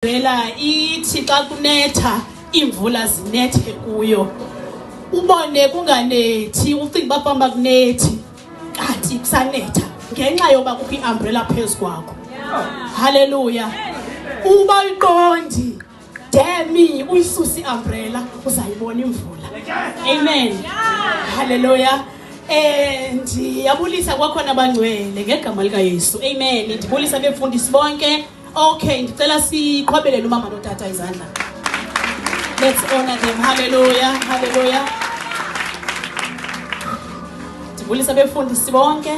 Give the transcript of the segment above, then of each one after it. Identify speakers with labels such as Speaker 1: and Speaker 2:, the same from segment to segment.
Speaker 1: Vela ithi xa kunetha iimvula zinethe kuyo, ubone kunganethi, ucinga uba fanuba kunethi, kanti kusanetha ngenxa yoba kukho iambrela phezu kwakho. Haleluya! Uba uyiqondi demi uyisuse iambrela, uzayibona imvula. Amen, haleluya. Ndiyabulisa kwakhona abangcwele ngegama likaYesu. Amen. Ndibulisa befundisi bonke. Okay, ndicela siqhwabelele umama notata izandla. Let's honor them. Hallelujah. Hallelujah. Ndibulisa befundisi bonke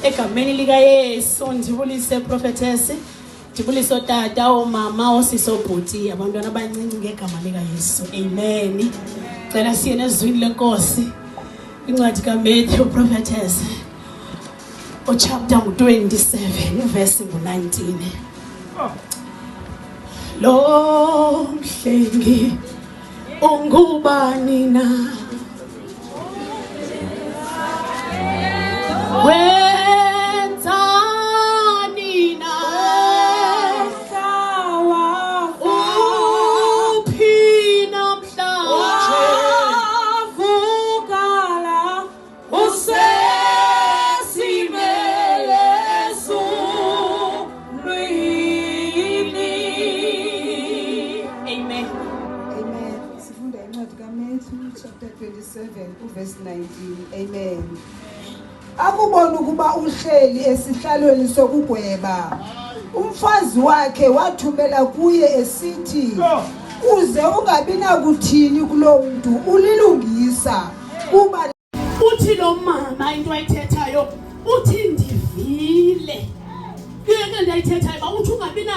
Speaker 1: egameni likaYesu. Ndibulise prophetess. Ndibulise otata, omama, osisi, obhuti, abantwana abancinci ngegama likaYesu. Amen. Cela siye nezwini lenkosi. Incwadi kaMatthew prophetess. Uchapter ngu-27 ivesi ngu-19. Lo mhlengi ungubani na? Wenzani na? Uphi namhlanje? Amen.
Speaker 2: Amen. Sifunda incwadi kaMatthew chapter 27 uverse 19. Amen. Akubona ukuba uhleli esihlalweni sokugweba, umfazi wakhe wathumela kuye esithi, uze ungabi nakuthini kuloo mntu ulilungisa, kuba
Speaker 1: Uthi lo mama into ayithethayo, uthi ndivile. Kuyo into ndayithethayo uba uthi ungabi na,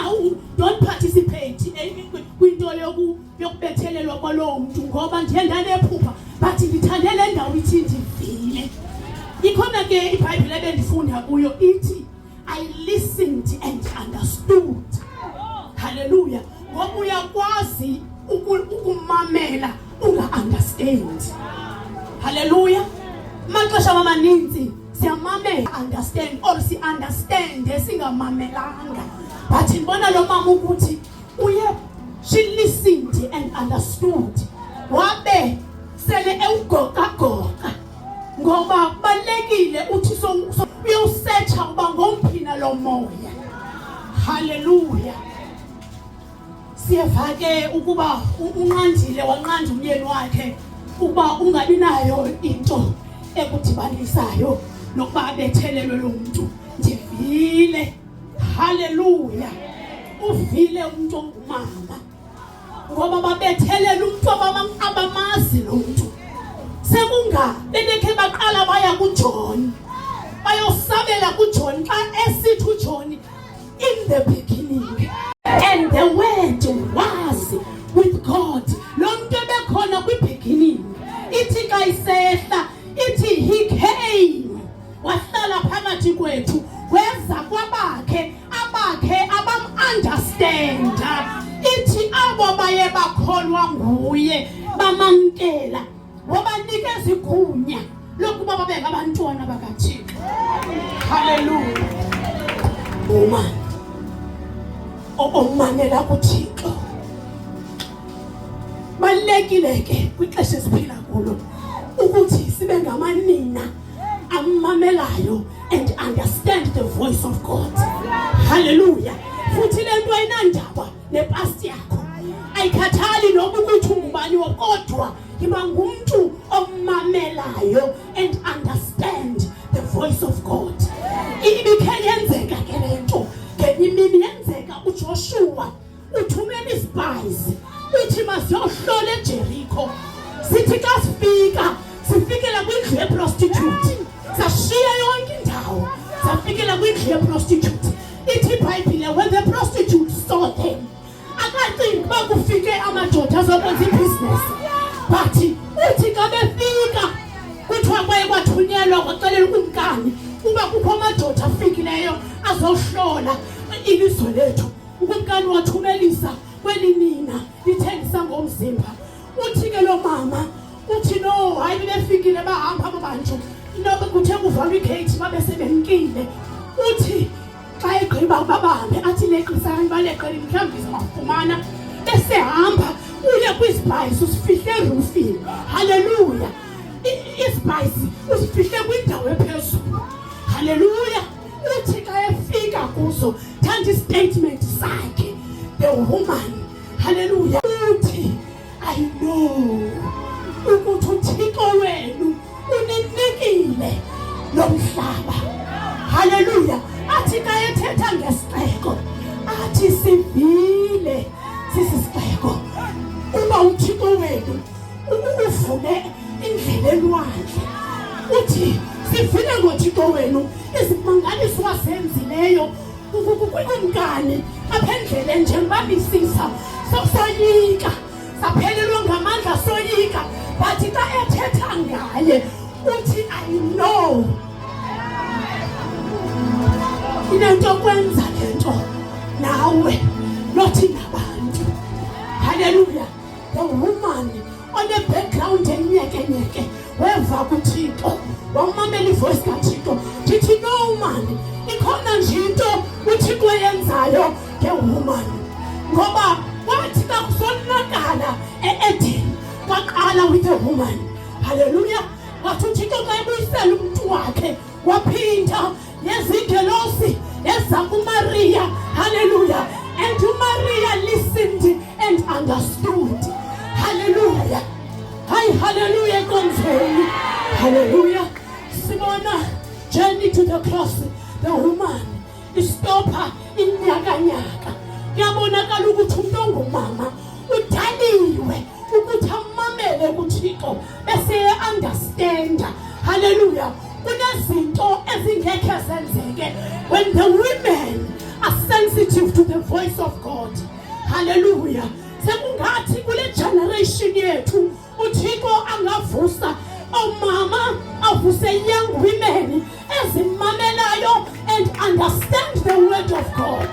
Speaker 1: don't participate kwinto yokubethelelwa kwaloo mntu, ngoba ndiye ndanephupha, but ndithande le ndawo ithi ndivile. Ikhona ke iBhayibhile ebendifunda kuyo ithi I listened and understood. Hallelujah. Ngoba uyakwazi ukumamela unga-understand. Hallelujah. Maxesha amaninzi siyamamela understand or si-understand singamamelanga. But ndibona lo mama ukuthi uye she listened and understood. Wabe sele ewugoqagoqa. Ngoba kubalekile uthi uyawusetsha uba ngomphi na lo moya. Haleluya. Siyeva ke ukuba unqandile, wanqanda umyeni wakhe ukuba ungabi nayo into ekudibanisayo nokuba abethelelwe lo mntu. Ndivile. Haleluya. Uvile umuntu ongumama, ngoba babethelela umuntu abamazi lo mntu. Sekunga bebekhe baqala baya kuJohn, bayosabela kuJohn xa esithi uJohn, in the beginning and the word was with God. Lo mntu ebekhona kwi-beginning, ithi xa isehla ithi he came, wahlala phakathi kwethu, weza kwabakhe, abakhe abam-understanda. Ithi abo baye bakholwa nguye, bamamkela, wabanikeza igunya lokuba babe ngabantwana bakaThixo. Haleluya. Uma omamela kuThixo, balulekile ke kwixesha esiphila kulo ukuthi sibe ngamanina amamelayo and understand the voice of God. Hallelujah. Futhi le nto ayinandaba nepast yakho, ayikhathali noba ukuthi ungubani, kodwa yiba ngumntu omamelayo and understand the voice of God. Ibikhe yenzeka ke le nto ngenye imini, yenzeka uJoshua uthumela izipayizi, uthi masiyohlola eJericho. Sithi xa sifika, sifikela kwindlu yeprostitute, sashiya yonke indawo, safikela kwindlu yeprostitute. Ithi iBhayibhile, when the prostitute saw them, akacingi uba kufike amadoda azokwenza ibhizinesi, but uthi xa befika kuthiwa kwaye kwathunyelwa kwaxelela ukumkani uba kukho amadoda afikileyo azohlola ilizwe lethu. Ukumkani wathumelisa kweli nina lithengisa ngomzimba. Uthi ke lo mama, uthi no, hayi, bebefikile bahamba abo bantu, inoba kuthe kuvalwa igeythi babe sebemkile. Uthi xa egqiba babambe, athi leqisani bale. Ndizileqele mhlawumbi ndizawufumana. Bese hamba uye kwizibhayisi usifihle erufini. Haleluya. Isibhayisi usifihle kwindawo ephezulu. Haleluya. Uthi xa efika kuzo, thanda istatement sakhe the woman. Haleluya. Uthi, "I know ukuthi uThixo wenu uninikile lo mhlaba." Haleluya. Athi xa ethetha ngesixeko, athi, "Sivile sisisixeko uba uThixo wenu uvule indlela elwandle." Uthi, "Sivile ngoThixo wenu, izimangaliso azenzileyo kwikumkani apha endleleni njengoba bisiza. Soyika, saphelelwa ngamandla, soyika." But xa ethetha ngaye uthi, "I know." Inento kwenza le nto nawe nothi nabantu. Haleluya. The woman one-background enyekenyeke weva kuThixo, wamamela ivoice kaThixo. Ndithi no man, ikhona nje into uThixo eyenzayo ngewoman, ngoba wathi xa kusonakala e-Eden kwaqala with a woman. Haleluya. Wathi uThixo xa ebuyisela umntu wakhe, waphinda nezingelosi eza kuMaria. Haleluya. And uMaria listened and understood. Haleluya. Hayi, haleluya enkonzweni. Haleluya. Sibona journey to the cross, the woman istopha inyakanyaka. Kuyabonakala ukuthi umuntu ongumama udaliwe ukuthi amamele kuThixo bese understand. Haleluya. Kunezinto ezingekhe zenzeke when the women are sensitive to the voice of God. Haleluya. Sekungathi kule generation yethu uThixo angavusa omama, avuse young women ezimamelayo and understand the word of God.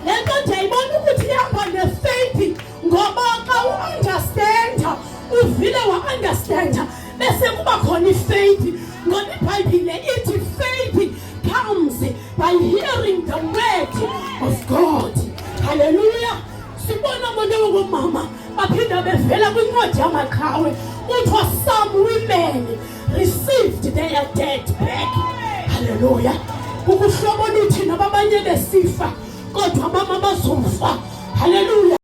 Speaker 1: Le nto ndiyayibona ukuthi ihamba nefaith, ngoba xa u-understanda, uvile wa-understanda, bese kuba khona ifaith, ngoba iBhayibhile ithi faith comes by hearing the word of God. Haleluya. Sibona abantu abangomama baphinda bevela kwincwadi yamaqhawe. Kuthiwa some women received their dead back. Haleluya. Kukuhlobo oluthi noba abanye besifa, kodwa abama bazofa. Haleluya.